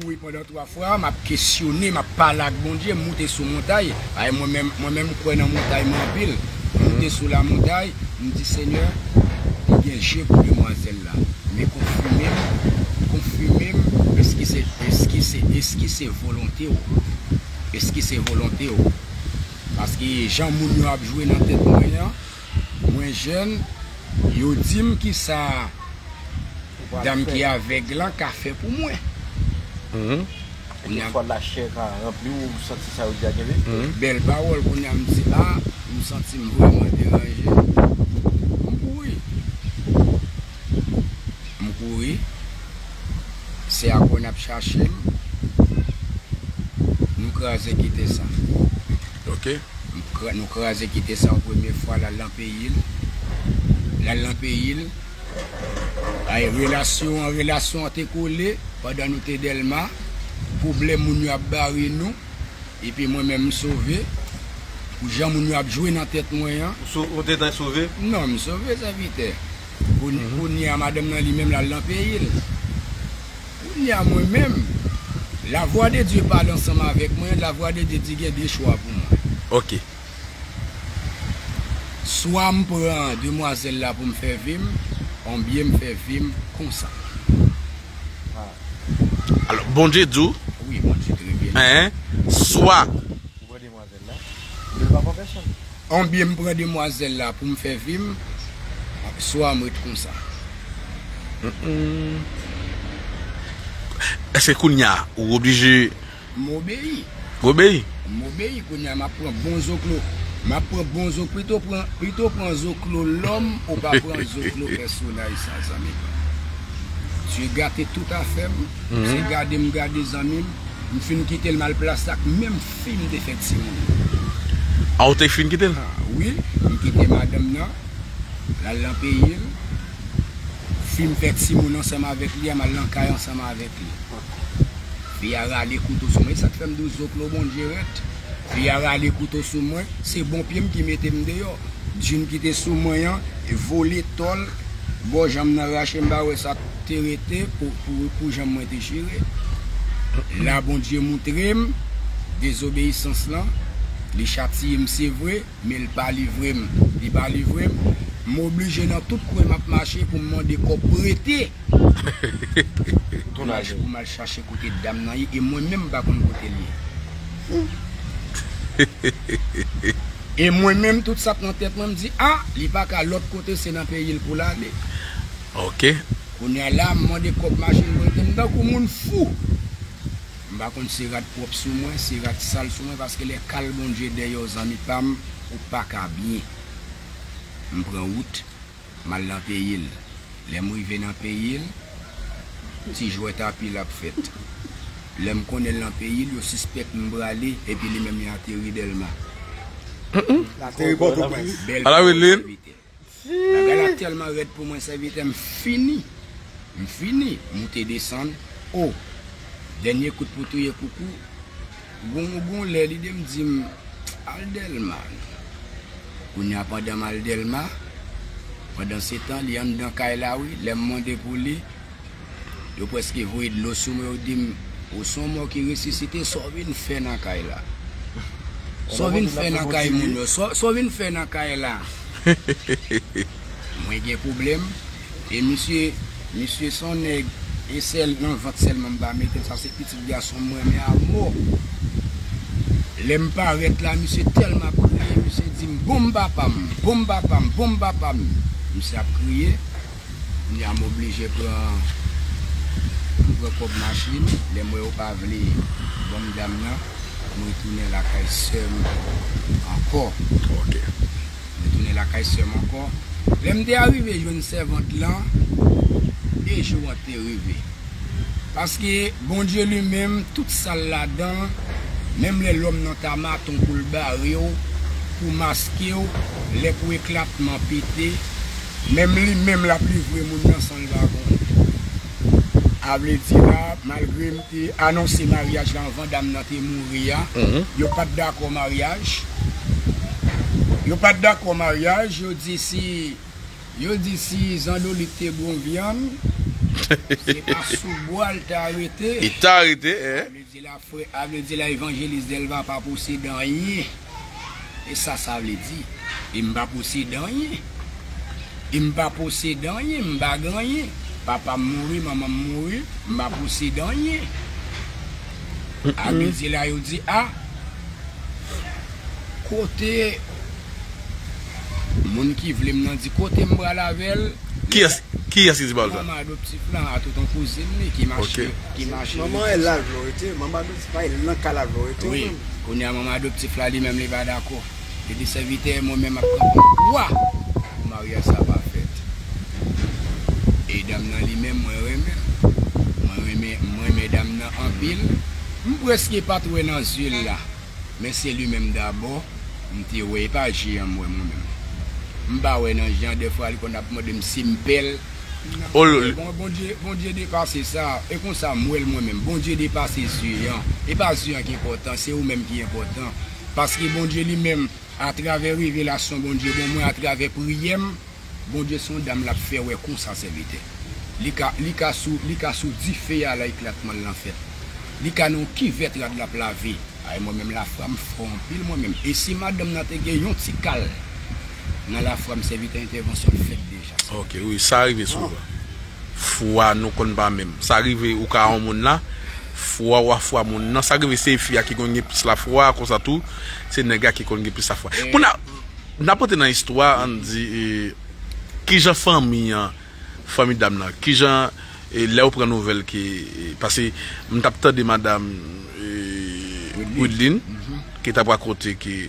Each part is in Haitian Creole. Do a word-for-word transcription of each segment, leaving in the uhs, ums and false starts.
Wi, pandan twa fwa, m ap kesyone, m ap pale ak Bondye, m moute sou montay. Ay, mwen menm, mwen menm, m kwè nan montay mwen anpil. M moute sou lamontay, m di, Senyè, li gen je pou demwazèl la. Men konfime m, konfime m, èske se, èske se, èske se volonte w? Èske se volonte w? Paske jan moun yo ap jwe nan tèt mwen an, mwen jèn, yo di m kisa dam ki avèg lan ka fè pou mwen. Mhm. Kounye a, dèfwa lachè ka ranpli w, ou santi sa yo di a kenbe. Mhm. Bèl pawòl, kounye a m di, a, m santi m vrèman deranje. M kouri. M kouri. Se akò n ap chache m. Nou kraze kite sa. Ok. Nou kra-, nou kraze kite sa yon premye fwa, l al nan peyi l. L al nan peyi l. Ay, relasyon an, relasyon an te kole pandan nou te Dèlma. Pwoblèm moun yo ap bare nou. Epi mwen menm, m sove. Pou jan moun yo ap jwe nan tèt mwen an. Ou so-, ou te tan sove? Non, m sove, sèvitè. Koun-, kounye a, madanm nan li menm, l al nan peyi l. Kounye a, mwen menm, lavwa de Dye pale ansanm avèk mwen, lavwa de Dye di gen de chwa pou mwen. Ok. Swa m pran demwazèl la pou m fè vi m, oubyen m fè vi m konsa. Alò, Bondye di w, wi, Bondye te revele. Hein? Swa ou pran demwazèl la, men l pa pran pèsonn. Oubyen m pran demwazèl la pou m fè vi m, swa m ret konsa. Mm-mm. Èske kounye a, ou oblije M obeyi. Obeyi. M obeyi, kounye a m ap pran bon zoklo. M ap pran bon zoklo, pito pran, pito pran zoklo lòm, ou pa pran zoklo pèsonaj sa, zanmi pa m. Dye gate tout afè m. Mhm. Se gade m gade zanmi m. M fin kite l, m al plase ak menm fi m te fè timoun. A, ou te fin kite l? A, wi, m kite madanm nan, l al nan peyi l. Fi m fè timoun ansanm avèk li a, m al nan kay ansanm avèk li. Fi a rale kouto sou mwen, e sa k fè m di w zoklo Bondye rèd. Fi a rale kouto sou mwen, se bon pye m ki mete m deyò. Djin ki te sou mwen an, e vole tòl, bò janm nan rache, m pa wè sa te rete pou, pou, pou janm mwen te chire. La Bondye moutre m dezobeyisans lan, li chatiye m, se vre, men l pa livre m. Li pa livre m. M oblije nan tout kwen m ap mache pou m mande kòb prete. Pou m al, pou m al chache kote dam nan ye, e mwen menm m pa konn kote l ye. E mwen menm, tout sa k nan tèt mwen, m di, a, li pa ka lòt kote, se nan peyi l pou l ale. Ok. Kounye a la, m mande kòb machin prete, m tankou moun fou. M pa konn si rad pwòp sou mwen, si rad sal sou mwen, paske lè kal Bondye dèyè w, zanmi pa m, ou pa ka byen. M pran wout, m al nan peyi l. Lè m rive nan peyi l, ti jwèt a pil ap fèt. Lè m konnen l nan peyi l, yo sispèk m prale, epi li menm li ateri Dèlma. L ateri Pòtoprens. Bèl pawòl, sèvitè. Bagay la tèlman rèd pou mwen, sèvitè, m fini. M fini. Moute desann. O, dènye kout pou touye koukou. Gon, gon lè, lide m di m, al Dèlma. Kounye a, pandan m al Dèlma, pandan se tan, li anndan kay la, wi. Lè m mande pou li, yo prèske voye dlo sou mwen, yo di m, ou se yon mò ki resisite, sa w vin fè nan kay la? Sa w vin fè nan kay moun yo? Sa, sa w vin fè nan kay la? Mwen gen pwoblèm. E misye, misye se yon nèg, e sèl nan vant sèlman m pa mete l, sa se pitit gason m renmen a mò. Lè m parèt la, misye tèlman ap kriye, misye di m, bon m papa m, bon m papa m, bon m papa m. Misye ap kriye. Kounye a m oblije pran, m pran kòb machin. Lè m wè yo pa vle ban m dam nan, m retounen lakay sè m ankò. Ok. M retounen lakay sè m ankò. Lè m te arive jwenn sèvant lan, e jou an te rive. Paske Bondye li menm, tout sa l ladan l, menm lè lòm nan ta maton pou l bare w, pou maske w, lè pou eklatman pete, menm li menm l ap livre moun nan san l pa konnen. A vle di la, malgre m te anonse maryaj la anvan dam nan te mouri a, yo pa t dakò maryaj. Yo pa t dakò maryaj, yo di si Yo di si Zandolit te bon vyann, Se pa sou bwa l ta rete. Li ta rete, en? Sa vle di la, frè, sa vle di la, evanjelis Dèlva pa posede anyen. E sa, sa vle di. E m pa posede anyen. E m pa posede anyen, m pa gen anyen. Papa m mouri, manman m mouri, m pa posede anyen. Sa vle di la, yo di, a, kote moun ki vle m nan di, kote m pral avè l. Kiyès, kiyès ki di pa w sa? Manman adoptif la, a tout yon kouzin li ki mache, ki mache. Manman e la l vle w rete, manman adoptif la e nan kay la l vle w rete. Wi, kounye a manman adoptif la li menm li pa dakò. Li di, sèvitè, mwen menm ap pran pwa pou maryaj sa pa fèt. E dam nan li menm, mwen renmen l. Mwen renmen, mwen renmen dam nan anpil. M prèske pa t wè nan zye l la. Men se li menm dabò, m te wè, e pa je an m wè mwen menm. M pa wè nan je an, dèfwa li konn ap mande m si m pè l. Oh, l- Bon, Bondye, Bondye depase sa. E konsa m wè l mwen menm. Bondye depase zye an. E pa zye an ki enpòtan, se ou menm ki enpòtan. Paske Bondye li menm, atravè revelasyon Bondye ban mwen, atravè priyè m, Bondye se yon dam l ap fè wè konsa, sèvitè. Li ka, li ka sou, li ka sou dife a la eklatman l lan fèt. Li ka nan yon kivèt rad l ap lave. Ay, mwen menm lafwa m fò anpil mwen menm. E si madanm nan te gen yon ti kal nan lafwa m, sèvitè, entèvansyon l fèt deja. Ok, wi, sa rive souvan. Fwa nou konn pa menm. Sa rive ou ka yon moun la, fwa w a fwa moun nan. Sa rive se fi a ki konn gen plis lafwa, konsa tou, se nèg la ki konn gen plis lafwa. Kounye a, n ap antre nan istwa, ann di, e, kijan fanmi an, fanmi dam nan, kijan, e, lè w pran nouvèl ke, e, paske m t ap tande madanm, e, Widlin, ki t ap rakonte ke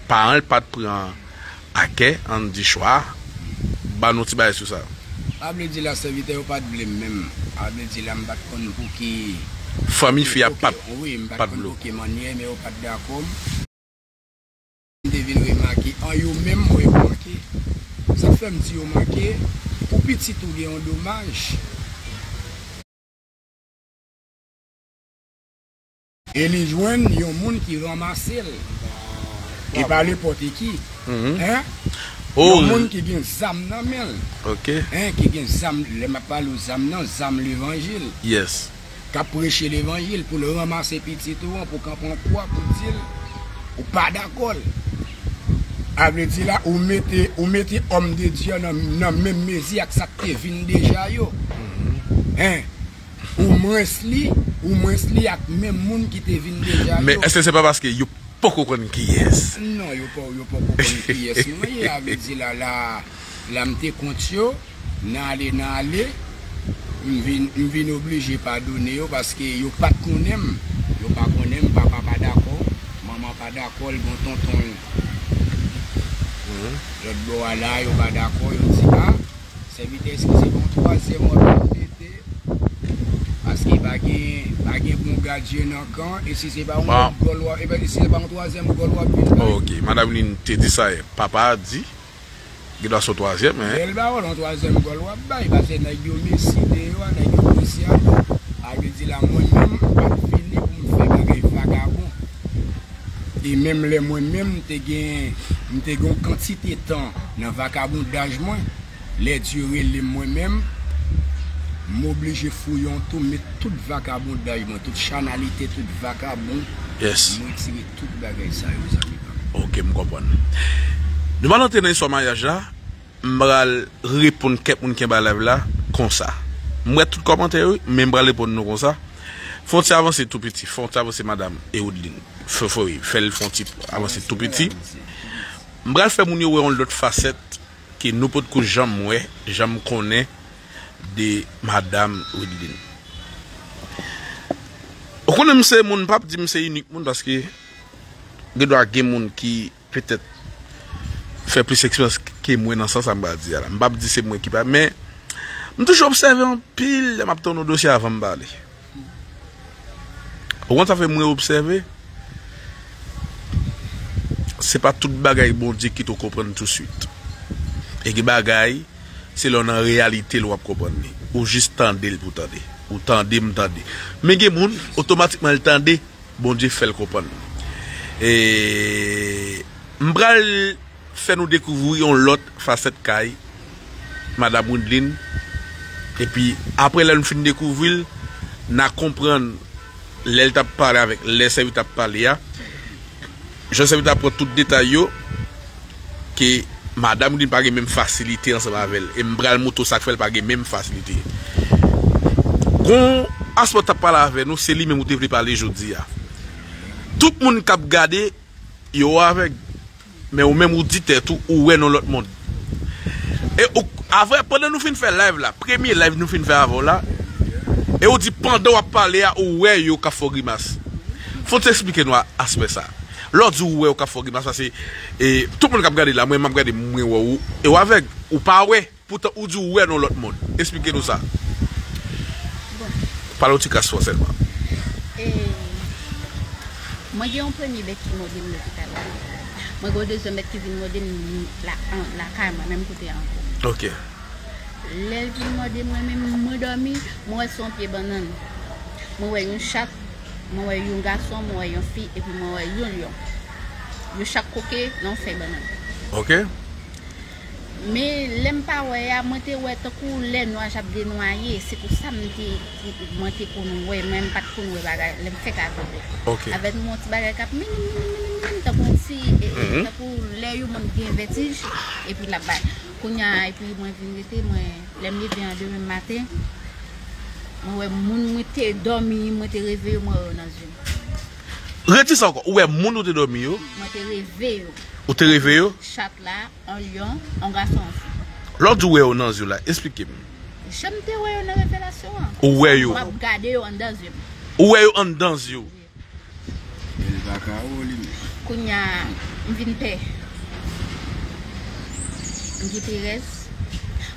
paran l pa t pran a kè, ann di chwa, ba nou ti bagay sou sa. Sa vle di la, sèvitè yo pa t vle m menm. Sa vle di la, m pa t konn pou ki, fanmi fi a pa t, wi, m pa t konn pou ki mannyè, men yo pa t dakò. M te vin remake an yo menm, mwen yo manke. Sa k fè m di yo manke, pou pitit ou gen yon domaj. E li jwenn yon moun ki ranmase l. E pa nenpòt ki. En? Yon moun ki gen zam nan men l. En, ki gen zam, lè m ap pale w zam nan, zam levanjil. K ap preche levanjil pou l ranmase pitit ou an, pou kanpe yon kwa pou di l, ou pa dakò l. A vle di la, ou mete, ou mete òm de Dye an nan, nan menm mezi ak sa k te vin deja yo. En? Ou mwens li, ou mwens li ak menm moun ki te vin deja yo. Men èske se pa paske yo poko konn kiyès? Non, yo pa, yo poko konn kiyès mwen ye, a vle di la, la, la m te kont yo, nan ale, nan ale, m vin, m vin oblije padone yo paske yo pa t konnen m. Yo pa konnen m, papa pa dakò, manman pa dakò, l gon tonton l. Lòt bò a la, yo pa dakò, yo di, a, sèvitè, èske se pa yon twazyèm w ap mete? Paske pa gen, pa gen bon gadyen nan kan, e si se pa yon lòt gòl w ap, e si se pa yon twazyèm gòl w ap vin bay. Ok, madanm Lin te di sa yè. Papa a di, gen dwa se yon twazyèm, en. Bèl pawòl, yon twazyèm gòl w ap bay, paske nèg yo mesi deyò a, nèg yo mesi anndan. A vle di la, mwen menm, m pa t vini pou m fè bagay vagabon. E menm lè mwen menm, m te gen, m te gen yon kantite tan nan vakabondaj mwen, lè Dye rele m mwen menm, m oblije fouye yon tou, met tout vakabondaj mwen, tout chanalite, tout vakabon, m retire tout bagay sa yo, zanmi pa m. Ok, m konprann. Nou pral antre nan istwa maryaj la, m pral reponn kèk moun ki anba live la konsa. M wè tout kòmantè yo, men m pral reponn nou konsa. Fè yon ti avanse tou piti, fè yon ti avanse madanm Ewoodline. Fè, fè, wi, fè l fè yon ti avanse tou piti. M pral fè moun yo wè yon lòt fasèt ke nou potko janm wè, janm konnen de madanm Widlin. Ou konnen m se moun, m p ap di m se inik moun, paske gen dwa gen moun ki petèt fè plis eksperyans ke mwen nan sans sa m pral di a la. M p ap di se mwen ki pa, men m toujou obsève anpil lè m ap tann yon dosye avan m pale. Ou konn sa fè mwen obsève? Se pa tout bagay Bondye kite w konprann touswit. E gen bagay, se lè w nan reyalite l w ap konprann li. Ou jis tande l pou tande. Ou tande m tande. Men gen moun, otomatikman l tande, Bondye fè l konprann. E m pral fè nou dekouvri yon lòt fasèt kay Madanm Widlin, Epi, apre lè n fin dekouvri l, n a konprann lè l t ap pale avèk, lè sèvitè ap pale a, jan sèvitè a pran tout detay yo, ke madanm li pa gen menm fasilite ansanm avè l. E m pral montre w sa k fè l pa gen menm fasilite. Gon aspè w t ap pale avè nou, se li menm ou te vle pale jodi a. Tout moun k ap gade, yo avèg. Men ou menm ou di tèt ou, ou wè nan lòt mond. E ou, avè, pandan nou fin fè live la, premye live nou fin fè avè w la, e ou di pandan w ap pale a, ou wè yo k ap fè w grimas. Fò w te eksplike nou a- aspè sa. Lè w di ou wè yo k ap fè w grimas, paske e, tout moun k ap gade la, mwen m ap gade, mwen wè ou, e w avèg, ou pa wè. Poutan ou di ou wè nan lòt mond. Eksplike nou sa. Bon. Pale yon ti kras fò sèlman. E, mwen gen yon premye bèt ki mòde m lopital la. Mwen gen yon dezyèm bèt ki vin mòde m la, an, lakay mwen, menm kote a ankò. Ok. Lè l vin mòde mwen menm, mwen dòmi, mwen wè se yon pye bannann. Mwen wè yon chat, mwen wè yon gason, mwen wè yon fi, epi mwen wè yon lyon. Yo chak koke nan yon fèy bannann. Ok. Men lè m pa wè a, mwen te wè tankou lè nwaj ap denwaye, se pou sa m te, mwen te konn wè, mwen m pa t konn wè bagay, lè m fèk avèg la. Ok. Avèg mwen yon ti bagay k ap minim, minim, minim, minim, tankou yon ti, e, e, Mhm. tankou lè yon moun gen vètij, epi l ap bay. Kounye a, epi mwen vin rete, mwen, lè m leve an demen maten, mwen wè moun mwen te dòmi, mwen te reve yo, mwen wè yo nan zye m. Redi sa ankò, ou wè moun ou te dòmi yo? Mwen te reve yo. Ou te reve yo? Chat la, yon lyon, yon gason, yon fi. Lè w di w wè yo nan zye w la, eksplike m. Jan m te wè yo nan revelasyon an. Ou wè yo? M ap gade yo anndan zye m. Ou wè yo anndan zye w? Wi. Kounye a, m vin pè. M gen perèz.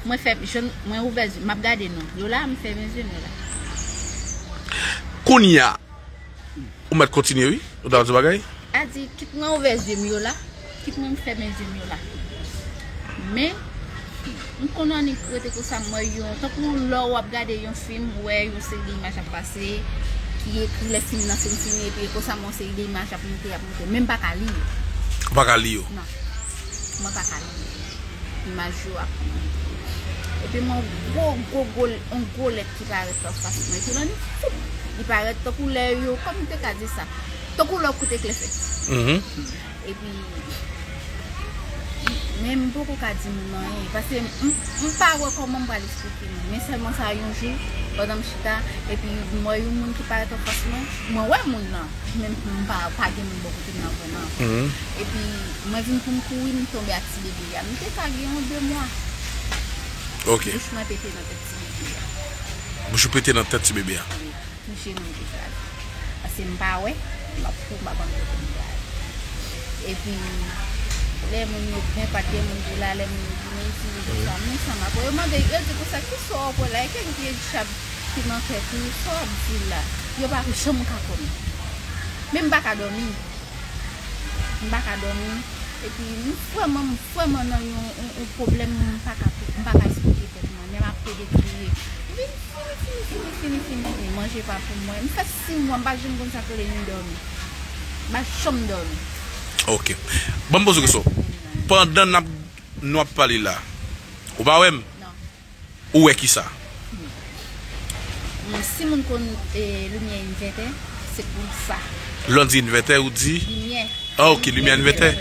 Mwen fè, jwenn, mwen ouvè zye m, m ap gade nou. Yo la, m fèmen zye m, yo la. Kounye a, ou mèt kontinye, wi. Ou ta di bagay? A di, kit mwen ouvè zye m yo la, kit mwen m fèmen zye m yo la. Men, m konn annik rete konsa, m wè yon, tankou lè w ap gade yon fim, ou wè yon seri de imaj ap pase, ki ekri lè fim nan fin fini, epi konsa, m wè yon seri de imaj ap moute, ap moute. Men m pa ka li yo. Ou pa ka li yo? Non. Mwen pa ka li yo. Imaj yo ap. Epi mwen gwo, gwo, gwo, yon gwo lèt ki parèt anfas mwen. Epi l annik foup, li parèt tankou lè yo, kòman m te ka di sa? Tankou lè w koute klè fè. Mhm. Epi, men m poko ka di moun anyen, paske m, m pa wè kòman m pral eksplike nou. Men sèlman sa, yon jou, pandan m chita, epi m wè yon moun ki parèt anfas mwen, mwen wè moun nan. Men m pa, pa gen moun bò kote m nan vrèman. Mhm. Epi, mwen vin pou m kouri, m tonbe ak ti bebe a. M te ka gen yon de mwa. Ok. Bouch mwen pete nan tèt ti bebe a. Bouch ou pete nan tèt ti bebe a? Wi. Tout jenou m te kraze. Paske m pa wè, m ap kou, m ap antre pou m kraze. Epi, lè moun yo, men pa t gen moun ki la, lè moun yo vini, ti moun yo sa, men sa m ap wè. Yo mande, yo di konsa, kisa w ap wè la? E kèk vye djab ki nan tèt ou, sa w ap di la? Yo pa janm ka konn. Men m pa ka dòmi. M pa ka dòmi. Epi, m vrèman, m vrèman nan yon, yon, yon pwoblèm, m pa ka, m pa ka eksplike tèt mwen. Men m ap plede kriye. Vin fini, fini, fini, fini, fini, fini. Manje pa pou mwen. M fè sis mwa, m pa janm konn sa k rele ni dòmi. M pa janm dòmi. Ok. Ban m poze w kesyon. Pandan n ap, nou ap pale la, ou pa wè m? Non. Ou wè kisa? Mm, si moun konn, e, limyè envètè, se pou sa. Lè w di envètè, ou di? Limyè. Ah, ok, limyè envètè.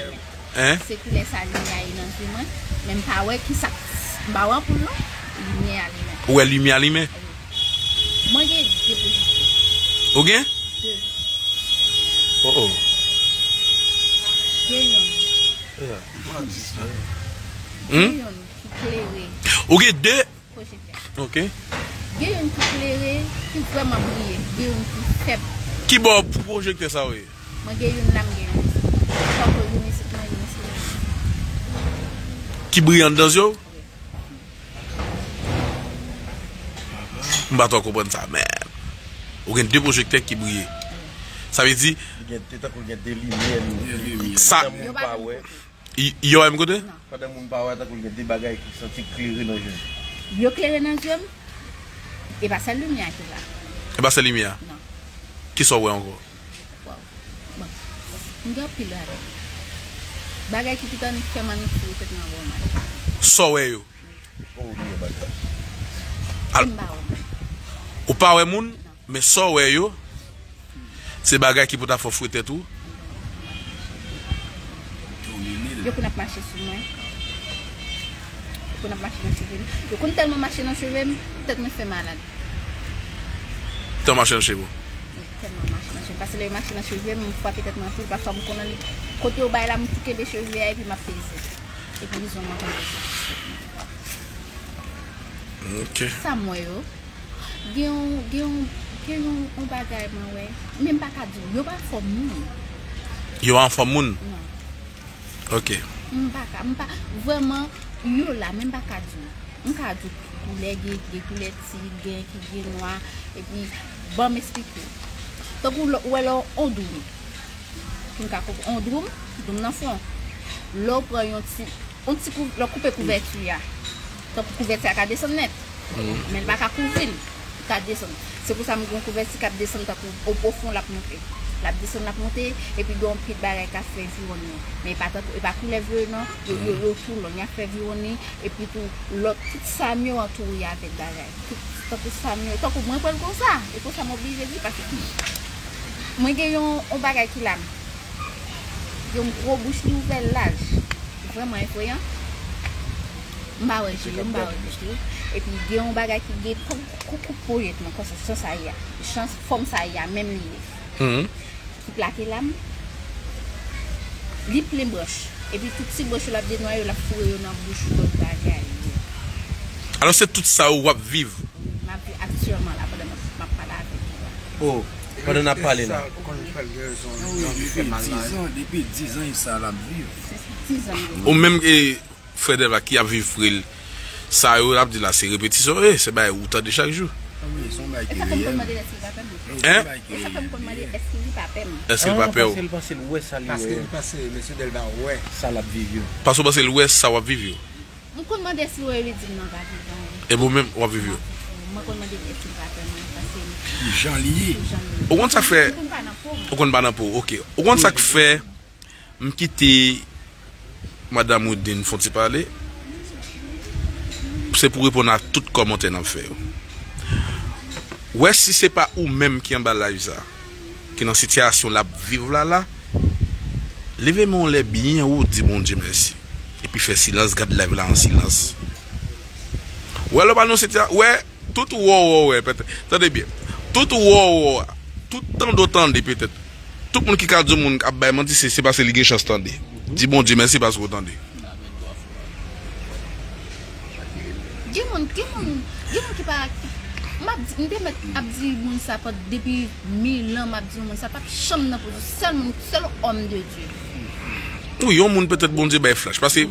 Hein? Se koulè sa limyè a ye nan zye mwen, men m pa wè kisa, m pa wè anpoul non, limyè a limen. Ou wè limyè a limen? Wi. Mwen gen de pwojektè. Ou gen? De. Oh, oh. Gen youn. Hmm? Gen youn ki klere. Ou gen de? Pwojektè. Ok. Gen youn ki klere, ki vrèman briye. Gen youn ki fèb. Ki bò pwojektè sa yo ye? Mwen gen youn la, m gen youn isit. Tankou youn isit, mwen youn isit. Ki briye anndan zye w? Wi. M pa twò konprann sa, men ou gen de pwojektè ki briye. Sa vle di, li gen, te tankou gen de limyè, li, li, li, sa, nan moun pa wè. Y-, yo menm kote? Non. Pandan moun pa wè, tankou l gen de bagay ki santi klere nan je l. Yo klere nan je m. E pa sèl limyè a ki la. E pa sèl limyè a? Non. Kisa w wè ankò? Waw. Bon. M gen anpil bagay. Bagay ki pito annik fè m annik foure tèt mwen bò mal. Sa w wè yo? Oh, m gen bagay. Al- M pa wè moun. Ou pa wè moun, men sa w wè yo, se bagay ki pou ta fè w fre tèt ou. Yo konn ap mache sou mwen. Yo konn ap mache nan cheve m. Yo konn tèlman mache nan cheve m, tèt mwen fè malad. Tèlman mache nan cheve w. Tèlman mache nan cheve m. Paske lè yo mache nan cheve m, m frape tèt mwen anpil. Pafwa m konnen li. Kote yo bay la, m tou kenbe cheve a epi m ap peze. Epi li zonm an konn peze. Ok. Sa m wè yo. Gen yon, gen yon, gen yon, yon bagay mwen wè. Men m pa ka di w. Yo pa anfòm moun. Yo pa anfòm moun? Non. Ok. M pa ka, m pa, vrèman, yo la, men m pa ka di w. M ka di w koulè gen, gen koulè tig, gen ki gen nwa, epi ban m esplike w. Tankou lè, ou wè lè w on doum. Pou n ka koupe on doum, doum nan fon. Lè w pran yon ti, yon ti kou, lè w koupe kouvèti a, tankou kouvèti a ka desann nèt, men l pa ka kouvri l, li ka desann. Se pou sa m gen yon kouvèti k ap desann tankou o pwofon l ap monte. L ap desann, l ap monte, epi gen yon pil bagay k ap fè viwonn li. Men e pa tankou, e pa koulè vye yo non, yo, yo, yo tou long, y ap fè viwonn li, epi tou lòt, tout sa m yo antoure avèk bagay. Tout, tankou sa m yo, tankou mwen pran l konsa, e konsa m oblije di, paske mwen gen yon, yon bagay ki la m. Gen yon gwo bouch li ouvè laj. Vrèman efreyan. M pa wè je yo, m pa wè bouch li. Epi gen yon bagay ki gen kou, kou, kou ponyèt nan konsa, jan sa ye a. Jan fòm sa ye a, menm li ye. Ki plake la m. Li plen branch. Epi tout ti branch yo l ap denwaye yo, l ap foure yo nan bouch lòt bagay yo. Alò, se tout sa w ap viv. M ap viv aktyèlman la, pandan m ap, m ap pale avèk ou a. Oh, pandan n ap pale la. Sa w konn fè l gen rezon, jan li fè mal la. Depi dizan, depi dizan, e sa l ap viv. Se dizan m gen. Ou menm, e, frè Dèva ki ap viv frè l, sa yo l ap di la, se repetisyon, e, se bagay ou tande chak jou. Ah wi, se yon bagay ki reyèl. E sa fè m konn mande èske li pa pè m. Hein? Se yon bagay ki reyèl. Èske li pa pè m? Èske li pa pè w? Paske l panse l wè sa li wè. Paske li panse mesye Dèva wè sa l ap viv yo. Paske w panse l wè sa w ap viv yo. M konn mande si w wè yo, li di m non, pa viv anyen. E ou menm, w ap viv yo? Mwen konn mande l èske l pa pè mwen, paske ki jan li ye? Ki jan li ye. Ou konn sa k fè, m konn pa nan po m. Ou konn pa nan po w, ok. Ou konn sa k fè m kite Madanm Wideline fè yon ti pale? Se pou reponn a tout kòmantè n ap fè yo. Wè, si se pa ou menm ki anba live sa, ki nan sitiyasyon l ap viv la la, leve men w anlè byen wo, di Bondye mèsi. Epi fè silans, gad live la an silans. Wè, lè w pa nan yon sitiyasyon, wè, tout wò wò wè, petèt, tande byen. Tout wò wò a, tout tande w tande, petèt. Tout moun ki ka di yon moun ap bay manti, se, se paske li gen chans tande. Di Bondye mèsi paske w tande. Gen moun, gen moun, gen moun ki pa, m ap di, m te mèt ap di moun sa pandan depi mil an, m ap di moun sa p ap janm nan pozisyon, sèl moun, sèl òm de Dye. Wi, yon moun petèt Bondye bay flash, paske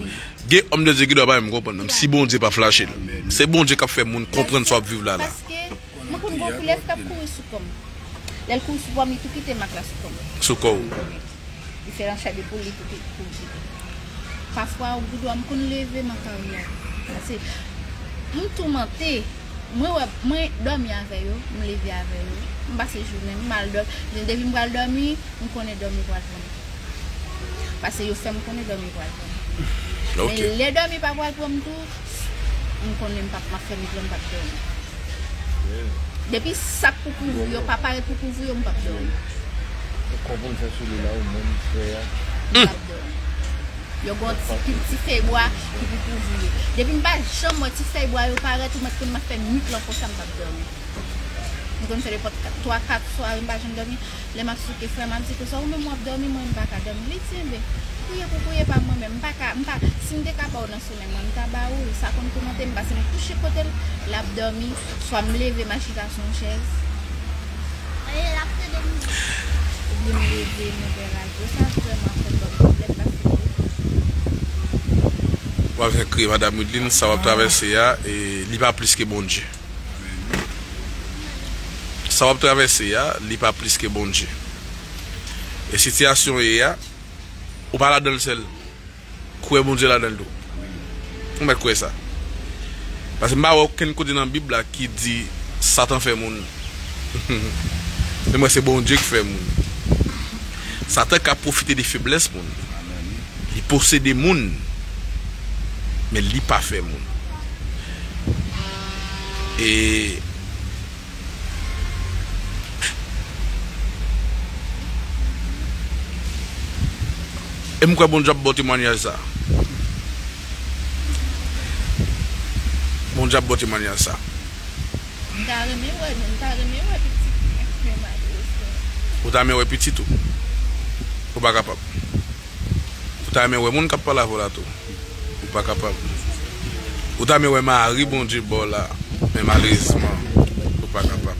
gen òm de Dye ki dwa pa menm konprann menm si Bondye pa flache l. Se Bondye k ap fè moun konprann sa w ap viv la la. Paske mwen konn gen yon koulèv k ap kouri sou kò m. Lè l kouri sou kò m, li tou kite mak la sou kò m. Sou kò w. Li fè nan chè de poul, li tou kite kouri. Pafwa, ou gen dwa, m konn leve m an karyè. Paske m toumante. Mwen wè, mwen dòmi avè yo, m leve avè yo. M pase jounen, m al dòmi. Depi m pral dòmi, m konnen dòmi pral pran m. Paske yo fè m konnen dòmi pral pran m. Ok. Men lè dòmi pa pral pran m tou, m konnen m p ap, m ap fèmen je m, m p ap dòmi. Depi sak pou kouvri yo pa parèt pou kouvri yo, m p ap dòmi. Ou konprann fè sou li la, ou menm frè a. M p ap dòmi. Yo gen yon ti pil ti fèy bwa ki pou kouvri yo. Depi m pa janm wè ti fèy bwa yo parèt, ou mèt konn m ap fè nwit lan konsa, m p ap dòmi. M konn fè nenpòt kat, twa, kat swa, m pa janm dòmi. Lè m ap souke frè m, ap di konsa, ou menm w ap dòmi, mwen m pa ka dòmi. Li di, enben, priye pou priye pa mwen menm. M pa ka, m pa, si m te ka ba w nan somèy mwen, m ta ba ou l. Sa konn toumante m, paske m kouche kote l, l ap dòmi, swa m leve, m achita sou yon chèz. Oubyen m leve, m ouvè radyo. Sa vrèman konn ban m pwoblèm, paske w ap fè kriye, Madanm Wideline, sa w ap travèse a, e, li pa plis ke Bondye. Sa w ap travèse a, li pa plis ke Bondye. E sitiyasyon w ye a, ou pa ladan l sèl. Kwè Bondye ladan l tou. Ou mèt kwè sa. Paske m pa wè okenn kote nan Bib la ki di Satan fè moun. Men mwen, se Bondye ki fè moun. Satan ka pwofite de feblès moun. Li posede moun. Men li pa fè moun. E, e m kwè Bondye ap ba w temwayaj sa. Bondye ap ba w temwayaj sa. M ta renmen wè, m ta renmen wè pitit mwen, men malerezman. Ou ta renmen wè pitit ou? Ou pa kapab. Ou ta renmen wè moun k ap pale avè w la tou? Ou pa kapab. Ou ta renmen wè mari Bondye ba w la, men malerezman, ou pa kapab.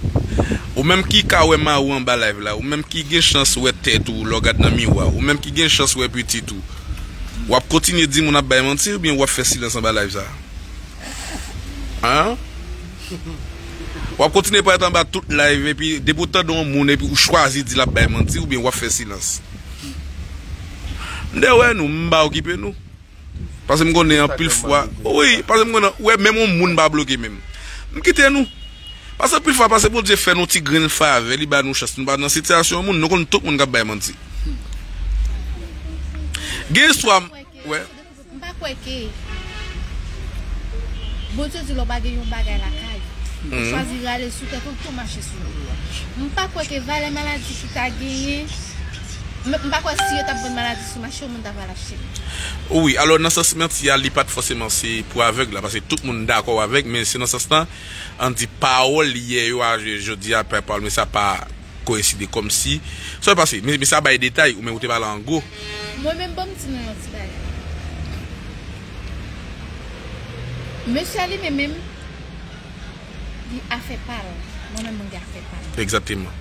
Ou menm ki ka wè mari w anba live la, ou menm ki gen chans wè tèt ou lè w gad nan miwa, ou menm ki gen chans wè pitit ou, w ap kontinye di moun ap bay manti oubyen w ap fè silans anba live sa? An? W ap kontinye parèt anba tout live, epi depi w tande yon moun, epi ou chwazi di l ap bay manti, oubyen w ap fè silans? M te wè nou, m pa okipe nou. Paske m konnen anpil fwa, wi, paske m konnen, wè, menm yon moun pa bloke menm. M kite nou. Paske anpil fwa, paske Bondye fè nou ti grenn favè, li ba nou chans, nou pa nan sitiyasyon moun, nou konn tout moun k ap bay manti. Gen istwa, wè. M pa kwè ke Bondye di lè w pa gen yon bagay lakay, ou chwazi rale sou tèt ou, tou mache sou nou. M pa kwè ke valè maladi ki ta genyen, m, m pa kwè si yo t ap vann maladi sou mache, yon moun ta pral achte l. Wi, alò nan sans manti a, li pa t fòseman se pou avèg la, paske tout moun dakò avèk, men se nan sans lan, ann di pawòl yè yo a jodi a, pa pawòl, men sa pa koyenside kòmsi. Sa pase, men, men sa bay detay, ou menm ou te pale an gwo. Mwen menm, ban m di nou yon ti bagay. Mesye a li menm menm, li afè pa l. Mwen menm, mwen gen afè pa m. Egzakteman.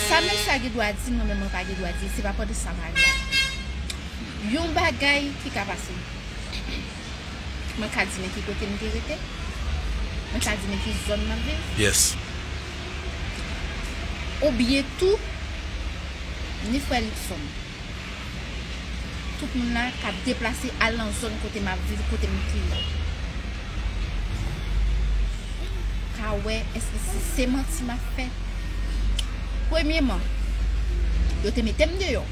Sa mesye a gen dwa di, mwen menm, mwen pa gen dwa di, se pa pandan sa m ale a. Yon bagay ki ka pase. Mwen ka di men ki kote m te rete. Mwen ka di men ki zòn m ap viv. Yes. Oubyen tou, ni frè Luckson. Tout moun la k ap deplase al nan zòn kote m ap viv, kote m te ye. Ka wè èske se, se manti m ap fè. Premyeman, yo te mete m deyò.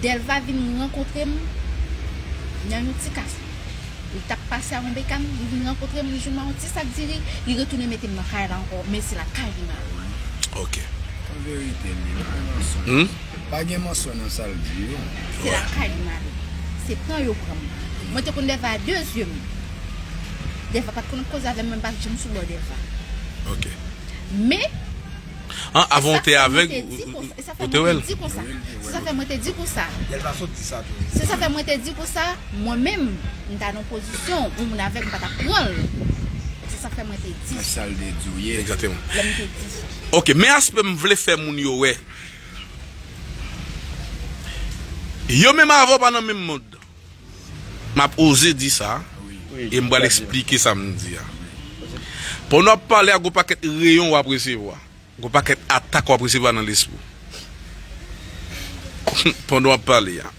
Dèlva vin rankontre m nan yon ti kafe. Li t ap pase ak yon bekàn, li vin rankontre m, li jwenn mwen yon ti sak diri, li retounen mete m nan kay la ankò, men se lakay li m ale. Ok. An verite, li pa mansonn. Hmm? Pa gen mansonn nan sa l di yo. Se lakay li m ale. Se pran yo pran m. Mwen te konn Dèlva a de zye m. Dèlva pa t konn ap koze avè m, mwen pa t janm sou bò Dèlva. Ok. Men, an, avan w te avèg, ou, ou, ou te wè l? Se sa fè mwen te di konsa. Se sa fè mwen te di konsa. Dèlva sot di sa tou. Se sa fè mwen te di konsa, mwen menm, m ta nan pozisyon, yon moun avèg, m pa t ap pran l. Se sa fè mwen te di. Nan sa l te di w ye. Egzakteman. Lè m te di sa. Ok, men aspè m vle fè moun yo wè. Yo menm avè w pa nan menm mond. M ap oze di sa, e m pral eksplike sa m di a. Pandan w ap pale a, gon pakèt reyon w ap resevwa. Gon pakèt atak w ap resevwa nan lespri w. Pandan w ap pale a.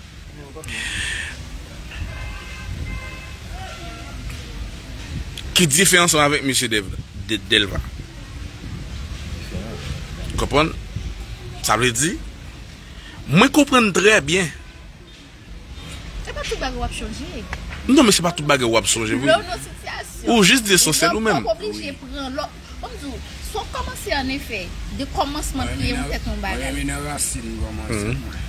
Ki diferans ansanm avèk mesye Dev-, De-, Delva? Konprann? Sa vle di, mwen konprann trè byen. Se pa tout bagay w ap chanje. Non, men se pa tout bagay w ap sonje, wi. Lè w nan sitiyasyon, ou jis di esansyèl ou menm. Ou oblije pran lòt. Ban m di w, si w kòmanse annefè, de kòmansman kreye yon tèt yon bagay. Mwen renmen nan rasin kòmanse mwen.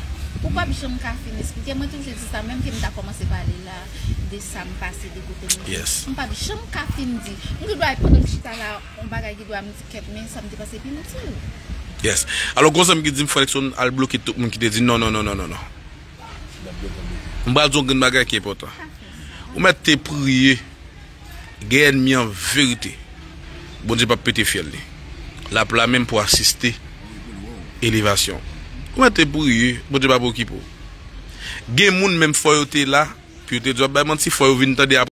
Ou p ap janm ka fin esplike. Mwen toujou di sa, menm ke m ta kòmanse pale la, de sa m pase, de kote m ye. Yes. M p ap janm ka fin di. M gen dwa, pandan m chita la, yon bagay gen dwa m di kèt, men sa m te pase pi itil. Yes. Alò, gon zanmi ki di m, Frè Luckson al bloke tout moun ki te di non, non, non, non, non, non. M pral di w yon grenn bagay ki enpòtan. Ou mèt te priye, gen ènmi an verite. Bondye p ap pete fyèl li. L ap la menm pou asiste elevasyon. Ou mèt te priye, Bondye p ap okipe w. Gen moun menm fò yo te la, pou yo te di w ap bay manti, fò yo vin tande apre.